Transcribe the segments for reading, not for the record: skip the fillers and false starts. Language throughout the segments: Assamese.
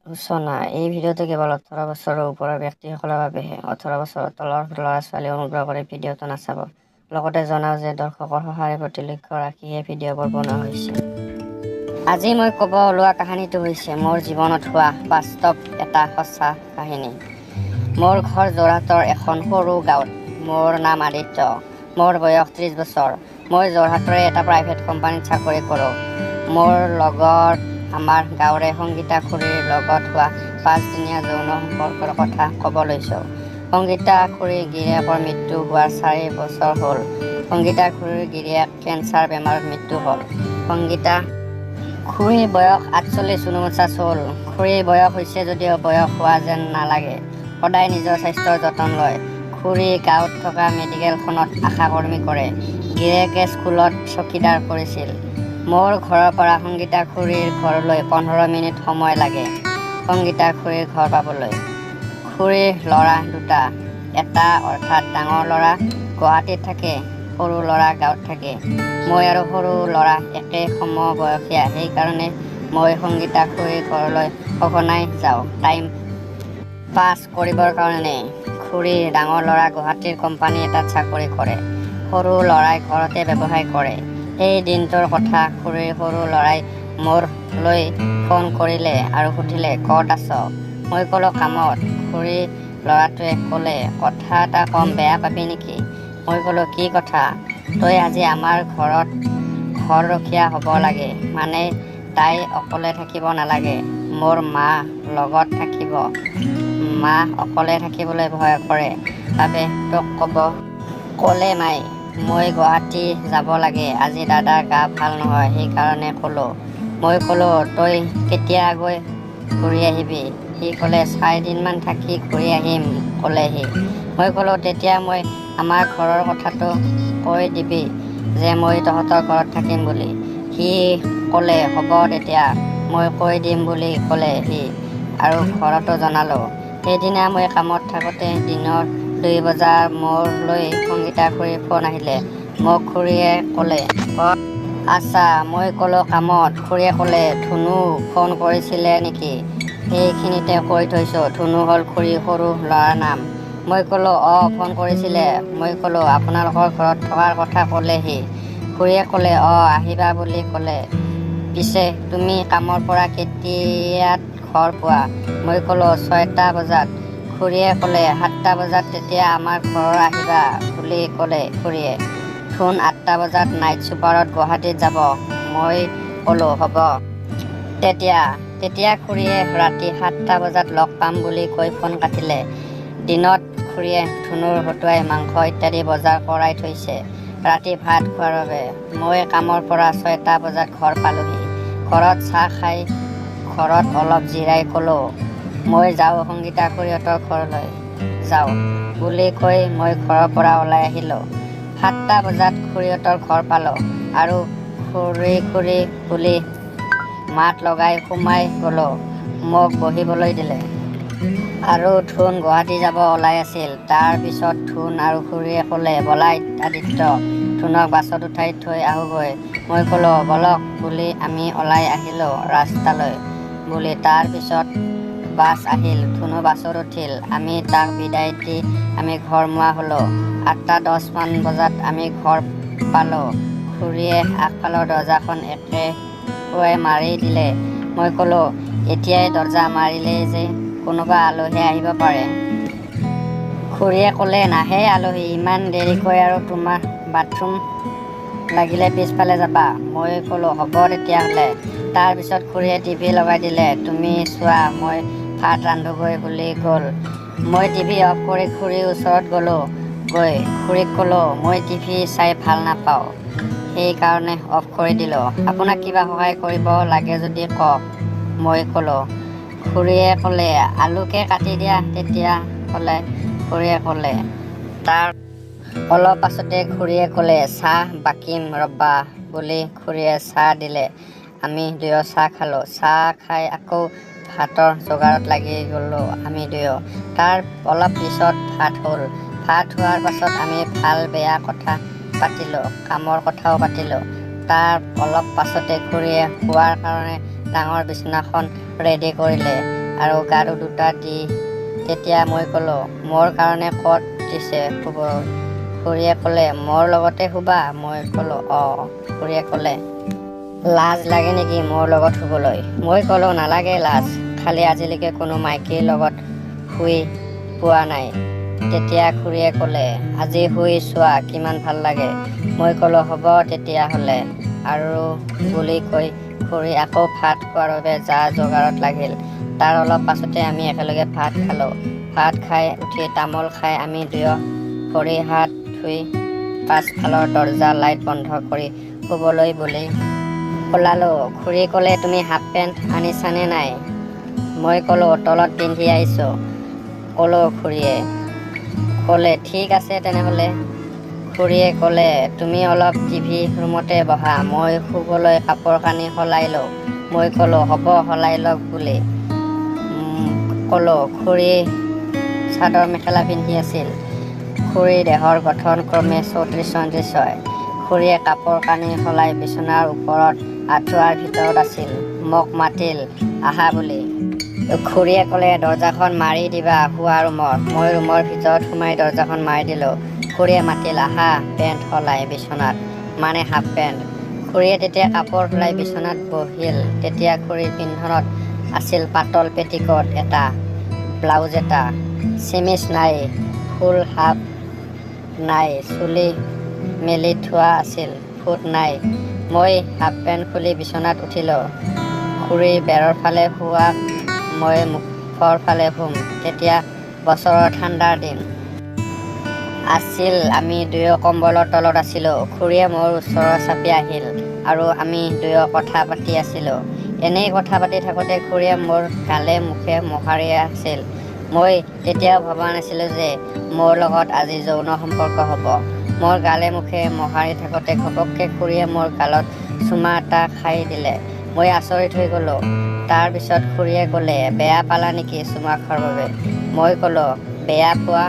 সূচনা এই ভিডিঅ'টো কেৱল 18 বছৰৰ ওপৰৰ ব্যক্তিসকলৰ বাবেহে। 18 বছৰৰ তলৰ ল'ৰা-ছোৱালীয়ে অনুগ্ৰহ কৰি ভিডিঅ'টো নাচাব। লগতে জনাওঁ যে দৰ্শকৰ সঁহাৰিৰ প্ৰতি লক্ষ্য ৰাখিহে ভিডিঅ'বোৰ বনোৱা হৈছে। আজি মই ক'ব ওলোৱা কাহিনীটো হৈছে মোৰ জীৱনত হোৱা বাস্তৱ এটা সঁচা কাহিনী। মোৰ ঘৰ যোৰহাটৰ এখন সৰু গাঁৱত। মোৰ নাম আদিত্য। মোৰ বয়স 30 বছৰ। মই যোৰহাটৰে এটা প্ৰাইভেট কোম্পানীত চাকৰি কৰোঁ। মোৰ লগত আমাৰ গাঁৱৰে সংগীতা খুৰীৰ লগত হোৱা 5দিনীয়া যৌন সম্পৰ্কৰ কথা ক'ব লৈছোঁ। সংগীতা খুৰীৰ গিৰিয়েকৰ মৃত্যু হোৱাৰ 4 বছৰ হ'ল। সংগীতা খুৰীৰ গিৰিয়েক কেঞ্চাৰ বেমাৰত মৃত্যু হ'ল। সংগীতা খুৰীৰ বয়স 48-49 হ'ল। খুৰীৰ বয়স হৈছে যদিও বয়স হোৱা যেন নালাগে। সদায় নিজৰ স্বাস্থ্যৰ যতন লয়। খুৰী গাঁৱত থকা মেডিকেলখনত আশাকৰ্মী কৰে। গিৰিয়েকে স্কুলত চকীদাৰ কৰিছিল। মোৰ ঘৰৰ পৰা সংগীতা খুৰীৰ ঘৰলৈ 15 মিনিট সময় লাগে সংগীতা খুৰীৰ ঘৰ পাবলৈ। খুৰীৰ ল'ৰা দুটা, এটা অৰ্থাৎ ডাঙৰ ল'ৰা গুৱাহাটীত থাকে, সৰু ল'ৰা গাঁৱত থাকে। মই আৰু সৰু ল'ৰা একে সমবয়সীয়া, সেইকাৰণে মই সংগীতা খুৰীৰ ঘৰলৈ সঘনাই যাওঁ টাইম পাছ কৰিবৰ কাৰণে। খুৰীৰ ডাঙৰ ল'ৰা গুৱাহাটীৰ কোম্পানী এটাত চাকৰি কৰে। সৰু ল'ৰাই ঘৰতে ব্যৱসায় কৰে। সেই দিনটোৰ কথা, খুৰীৰ সৰু ল'ৰাই মোৰলৈ ফোন কৰিলে আৰু সুধিলে, ক'ত আছ? মই ক'লো কামত। খুৰীৰ ল'ৰাটোৱে ক'লে, কথা এটা ক'ম, বেয়া পাবি নেকি? মই ক'লো, কি কথা? তই আজি আমাৰ ঘৰত ঘৰৰখীয়া হ'ব লাগে, মানে তাই অকলে থাকিব নালাগে, মোৰ মা লগত থাকিব। মা অকলে থাকিবলৈ ভয় কৰে বাবে তোক ক'ব ক'লে মাই। মই গুৱাহাটী যাব লাগে, আজি দাদাৰ গা ভাল নহয়, সেইকাৰণে ক'লো। মই ক'লো, তই কেতিয়া গৈ ঘূৰি আহিবি? সি ক'লে, 4দিনমান থাকি ঘূৰি আহিম ক'লে সি। মই ক'লো, তেতিয়া মই আমাৰ ঘৰৰ কথাটো কৈ দিবি যে মই তহঁতৰ ঘৰত থাকিম বুলি। সি ক'লে, হ'ব তেতিয়া মই কৈ দিম বুলি ক'লে সি আৰু ঘৰতো জনালোঁ। সেইদিনা মই কামত থাকোঁতে দিনৰ 2 বজাত মোৰলৈ সংগীতা খুৰীৰ ফোন আহিলে। মোক খুৰীয়ে ক'লে, ক'ত আছা? মই ক'লো কামত। খুৰীয়ে ক'লে, ধুনু ফোন কৰিছিলে নেকি? সেইখিনিতে কৈ থৈছোঁ, ধুনু হ'ল খুৰীৰ সৰু ল'ৰাৰ নাম। মই ক'লো, অঁ ফোন কৰিছিলে। মই ক'লো, আপোনালোকৰ ঘৰত থকাৰ কথা ক'লে সি। খুৰীয়ে ক'লে, অঁ আহিবা বুলি ক'লে। পিছে তুমি কামৰ পৰা কেতিয়াত ঘৰ পোৱা? মই ক'লো 6টা বজাত। খুৰীয়ে ক'লে, 7টা বজাত তেতিয়া আমাৰ ঘৰ আহিবা বুলি ক'লে খুৰীয়ে। ধুন 8টা বজাত নাইট ছুপাৰত গুৱাহাটীত যাব। মই ক'লো হ'ব তেতিয়া। তেতিয়া খুৰীয়ে ৰাতি 7টা বজাত লগ পাম বুলি কৈ ফোন কাটিলে। দিনত খুৰীয়ে ধুনুৰ হতুৱাই মাংস ইত্যাদি বজাৰ কৰাই থৈছে ৰাতি ভাত খোৱাৰ বাবে। মই কামৰ পৰা 6টা বজাত ঘৰ পালোহি। ঘৰত চাহ খাই ঘৰত অলপ জিৰাই ক'লো, মই যাওঁ সংগীতা খুৰীহঁতৰ ঘৰলৈ যাওঁ বুলি কৈ মই ঘৰৰ পৰা ওলাই আহিলোঁ। 7টা বজাত খুৰীহঁতৰ ঘৰ পালোঁ আৰু খুৰী খুৰী বুলি মাত লগাই সোমাই গ'লোঁ। মোক বহিবলৈ দিলে। আৰু ধুন গুৱাহাটী যাব ওলাই আছিল। তাৰ পিছত ধুন আৰু খুৰীয়ে ক'লে, ব'লা আদিত্য, ধুনক বাছত উঠাই থৈ আহোঁগৈ। মই ক'লো, ব'লক বুলি আমি ওলাই আহিলোঁ ৰাস্তালৈ বুলি। তাৰ পিছত বাছ আহিল, ধুনু বাছত উঠিল। আমি তাক বিদায় দি আমি ঘৰমুৱা হ'লোঁ। 8টা 10 মান বজাত আমি ঘৰ পালোঁ। খুৰীয়ে আগফালৰ দৰ্জাখন একেকোবে মাৰি দিলে। মই ক'লো, এতিয়াই দৰ্জা মাৰিলেই যে, কোনোবা আলহী আহিব পাৰে। খুৰীয়ে ক'লে, নাহে আলহী ইমান দেৰিকৈ, আৰু তোমাৰ বাথৰুম লাগিলে পিছফালে যাবা। মই ক'লো, হ'ব তেতিয়াহ'লে। তাৰ পিছত খুৰীয়ে টিভি লগাই দিলে, তুমি চোৱা, মই ভাত ৰান্ধোগৈ বুলি গ'ল। মই টিভি অফ কৰি খুৰীৰ ওচৰত গ'লোঁ গৈ খুৰীক ক'লো, মই টিভি চাই ভাল নাপাওঁ, সেইকাৰণে অফ কৰি দিলোঁ। আপোনাক কিবা সহায় কৰিব লাগে যদি কওক, মই ক'লো। খুৰীয়ে ক'লে, আলুকে কাটি দিয়া তেতিয়াহ'লে, খুৰীয়ে ক'লে। তাৰ অলপ পাছতে খুৰীয়ে ক'লে, চাহ বাকিম ৰ'বা বুলি খুৰীয়ে চাহ দিলে। আমি দুয়ো চাহ খালোঁ। চাহ খাই আকৌ ভাতৰ যোগাৰত লাগি গ'লোঁ আমি দুয়ো। তাৰ অলপ পিছত ভাত হ'ল। ভাত হোৱাৰ পাছত আমি ভাল বেয়া কথা পাতিলোঁ, কামৰ কথাও পাতিলোঁ। তাৰ অলপ পাছতে খুৰীয়ে শোৱাৰ কাৰণে ডাঙৰ বিচনাখন ৰেডি কৰিলে। আৰু গাৰু দুটা দি। তেতিয়া মই ক'লোঁ, মোৰ কাৰণে ক'ত দিছে শুব? খুৰীয়ে ক'লে, মোৰ লগতে শুবা? মই ক'লোঁ, অঁ। খুৰীয়ে ক'লে, লাজ লাগে নেকি মোৰ লগত শুবলৈ? মই ক'লোঁ, নালাগে লাজ, খালি আজিলৈকে কোনো মাইকীৰ লগত শুই পোৱা নাই। তেতিয়া খুৰীয়ে ক'লে, আজি শুই চোৱা কিমান ভাল লাগে। মই ক'লোঁ, হ'ব তেতিয়াহ'লে আৰু বুলি কৈ খুৰী আকৌ ভাত খোৱাৰ বাবে যা যোগাৰত লাগিল। তাৰ অলপ পাছতে আমি একেলগে ভাত খালোঁ। ভাত খাই উঠি তামোল খাই আমি দুয়ো ভৰি হাত ধুই পাছফালৰ দৰ্জা লাইট বন্ধ কৰি শুবলৈ বুলি ওলালোঁ। খুৰী ক'লে, তুমি হাফ পেণ্ট আনিছানে নাই? মই ক'লোঁ, তলত পিন্ধি আহিছোঁ। ক'লোঁ। খুৰীয়ে ক'লে, ঠিক আছে তেনেহ'লে। খুৰীয়ে ক'লে, তুমি অলপ টিভি ৰুমতে বহা, মই শুবলৈ কাপোৰ কানি সলাই লওঁ। মই ক'লোঁ, হ'ব সলাই লওক বুলি ক'লোঁ। খুৰী চাদৰ মেখেলা পিন্ধি আছিল। খুৰীৰ দেহৰ গঠন ক্ৰমে 34-36 হয়। খুৰীয়ে কাপোৰ কানি সলাই বিচনাৰ ওপৰত আঁঠুৱাৰ ভিতৰত আছিল। মোক মাতিল আহা বুলি। খুৰীয়ে ক'লে, দৰ্জাখন মাৰি দিবা শোৱা ৰুমত। মই ৰুমৰ ভিতৰত সোমাই দৰ্জাখন মাৰি দিলোঁ। খুৰীয়ে মাতিল, আহা পেণ্ট সলাই বিচনাত, মানে হাফ পেণ্ট। খুৰীয়ে তেতিয়া কাপোৰ সলাই বিচনাত বহিল। তেতিয়া খুৰীৰ পিন্ধনত আছিল পাতল পেটিকোট এটা, ব্লাউজ এটা, চেমিজ নাই, ফুল হাফ নাই, চুলি মেলি থোৱা আছিল, ফুট নাই। মই হাফ পেণ্ট খুলি বিচনাত উঠিলোঁ। খুৰী বেৰৰ ফালে শোৱা, মই মুখৰ ফালে শুম। তেতিয়া বছৰৰ ঠাণ্ডাৰ দিন আছিল। আমি দুয়ো কম্বলৰ তলত আছিলোঁ। খুৰীয়ে মোৰ ওচৰ চাপি আহিল আৰু আমি দুয়ো কথা পাতি আছিলোঁ। এনেই কথা পাতি থাকোঁতে খুৰীয়ে মোৰ গালে মুখে মোহাৰি আছিল। মই তেতিয়াও ভবা নাছিলোঁ যে মোৰ লগত আজি যৌন সম্পৰ্ক হ'ব। মোৰ গালে মুখে মোহাৰি থাকোঁতে ঘপককৈ খুৰীয়ে মোৰ গালত চুমা এটা খাই দিলে। মই আচৰিত হৈ গ'লোঁ। তাৰ পিছত খুৰীয়ে ক'লে, বেয়া পালা নেকি চুমা খোৱাৰ বাবে? মই ক'লোঁ, বেয়া পোৱা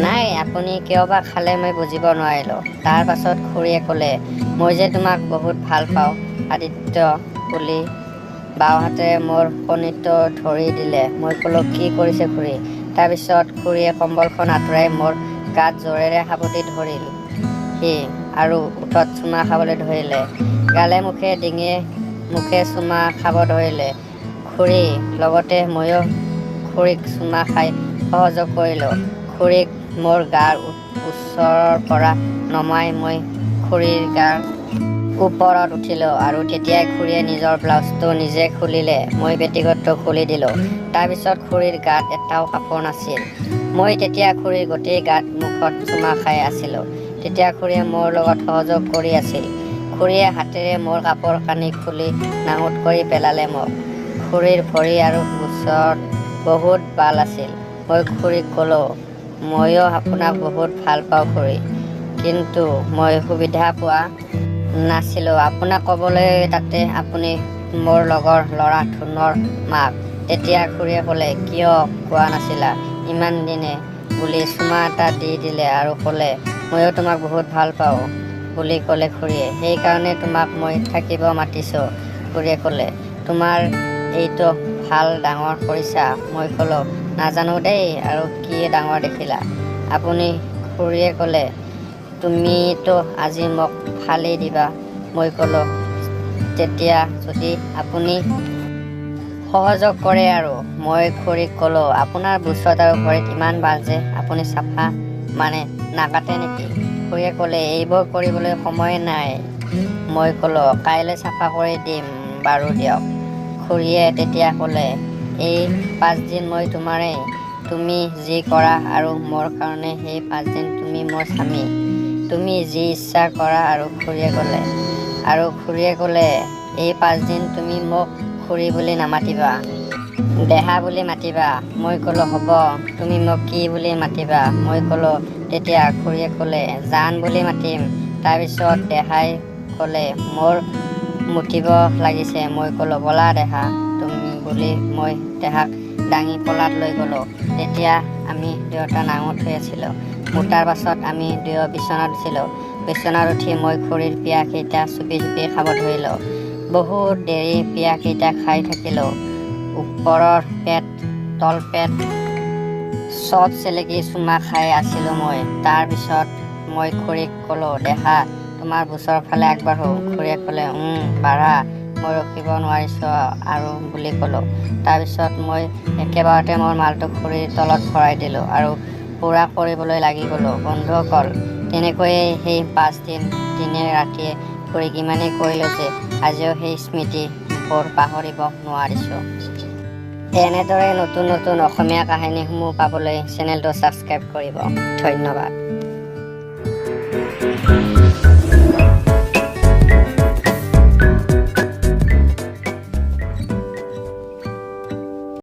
নাই, আপুনি কিয় বা খালে মই বুজিব নোৱাৰিলোঁ। তাৰ পাছত খুৰীয়ে ক'লে, মই যে তোমাক বহুত ভাল পাওঁ আদিত্য বুলি বাওঁহাতেৰে মোৰ কণীটো ধৰি দিলে। মই ক'লোঁ, কি কৰিছে খুৰী? তাৰপিছত খুৰীয়ে কম্বলখন আঁতৰাই মোৰ গাত জোৰেৰে সাৱটি ধৰিলহি আৰু ওঁঠত চুমা খাবলৈ ধৰিলে। গালে মুখে ডিঙিয়ে মুখে চুমা খাব ধৰিলে খুৰী, লগতে ময়ো খুৰীক চুমা খাই সহযোগ কৰিলোঁ। খুৰীক মোৰ গাৰ ওচৰৰ পৰা নমাই মই খুৰীৰ গাৰ ওপৰত উঠিলোঁ আৰু তেতিয়াই খুৰীয়ে নিজৰ ব্লাউজটো নিজে খুলিলে। মই পেটিকোটটো খুলি দিলোঁ। তাৰপিছত খুৰীৰ গাত এটাও কাপোৰ নাছিল। মই তেতিয়া খুৰীৰ গোটেই গাত মুখত চুমা খাই আছিলোঁ। তেতিয়া খুৰীয়ে মোৰ লগত সহযোগ কৰি আছিল। খুৰীয়ে হাতেৰে মোৰ কাপোৰ কানি খুলি নাঙঠ কৰি পেলালে মোক। খুৰীৰ ভৰি আৰু গোচৰত বহুত বাল আছিল। মই খুৰীক ক'লোঁ, ময়ো আপোনাক বহুত ভাল পাওঁ খুৰী, কিন্তু মই সুবিধা পোৱা নাছিলোঁ আপোনাক ক'বলৈ, তাতে আপুনি মোৰ লগৰ ল'ৰা ধুনৰ মাক। তেতিয়া খুৰীয়ে ক'লে, কিয় কোৱা নাছিলা ইমান দিনে বুলি চুমা এটা দি দিলে আৰু ক'লে, ময়ো তোমাক বহুত ভাল পাওঁ বুলি ক'লে খুৰীয়ে। সেইকাৰণে তোমাক মই থাকিব মাতিছোঁ। খুৰীয়ে ক'লে, তোমাৰ এইটো ভাল ডাঙৰ কৰিছা। মই ক'লোঁ, নাজানো দেই আৰু কি ডাঙৰ দেখিলা আপুনি? খুৰীয়ে ক'লে, তুমিতো আজি মোক ফালি দিবা। মই ক'লোঁ, তেতিয়া যদি আপুনি সহযোগ কৰে আৰু। মই খুৰীক ক'লোঁ, আপোনাৰ বুচত আৰু ভৰিত ইমান বাল যে আপুনি চাফা মানে নাকাটে নেকি? খুৰীয়ে ক'লে, এইবোৰ কৰিবলৈ সময় নাই। মই ক'লোঁ, কাইলৈ চাফা কৰি দিম বাৰু দিয়ক। খুৰীয়ে তেতিয়া ক'লে, এই 5 দিন মই তোমাৰেই, তুমি যি কৰা আৰু মোৰ কাৰণে সেই 5 দিন তুমি মোৰ স্বামী, তুমি যি ইচ্ছা কৰা। আৰু খুৰীয়ে ক'লে, এই 5 দিন তুমি মোক খুৰী বুলি নামাতিবা, দেহা বুলি মাতিবা। মই ক'লোঁ, হ'ব, তুমি মোক কি বুলি মাতিবা? মই ক'লোঁ। তেতিয়া খুৰীয়ে ক'লে, জান বুলি মাতিম। তাৰপিছত দেহাই ক'লে, মোৰ মুতিব লাগিছে। মই ক'লোঁ, ব'লা দেহা তুমি বুলি মই দেহাক দাঙি কোলাত লৈ গ'লোঁ। তেতিয়া আমি দুয়োটা নাঙঠ হৈ আছিলোঁ। মুতাৰ পাছত আমি দুয়ো বিচনাত উঠিলোঁ। বিচনাত উঠি মই খুৰীৰ পিয়াহকেইটা চুপি চুপি খাব ধৰিলোঁ। বহুত দেৰি পিয়াহকেইটা খাই থাকিলোঁ। ওপৰৰ পেট, তলপেট চব চেলেকি চুমা খাই আছিলোঁ মই। তাৰ পিছত মই খুৰীক ক'লোঁ, দেহা, তোমাৰ বুচৰ ফালে আগবাঢ়োঁ। খুৰীয়ে ক'লে, বাঢ়া, মই ৰখিব নোৱাৰিছোঁ আৰু বুলি ক'লোঁ। তাৰপিছত মই একেবাৰতে মোৰ মালটো খুৰীৰ তলত ভৰাই দিলোঁ আৰু পূৰা কৰিবলৈ লাগি গ'লোঁ। বন্ধুসকল, তেনেকৈয়ে সেই 5 দিন দিনে ৰাতিয়ে খুৰীক ইমানেই কৰিলোঁ যে আজিও সেই স্মৃতিবোৰ পাহৰিব নোৱাৰিছোঁ। এনেদৰে নতুন নতুন অসমীয়া কাহিনীসমূহ পাবলৈ চেনেলটো ছাবস্ক্ৰাইব কৰিব। ধন্যবাদ।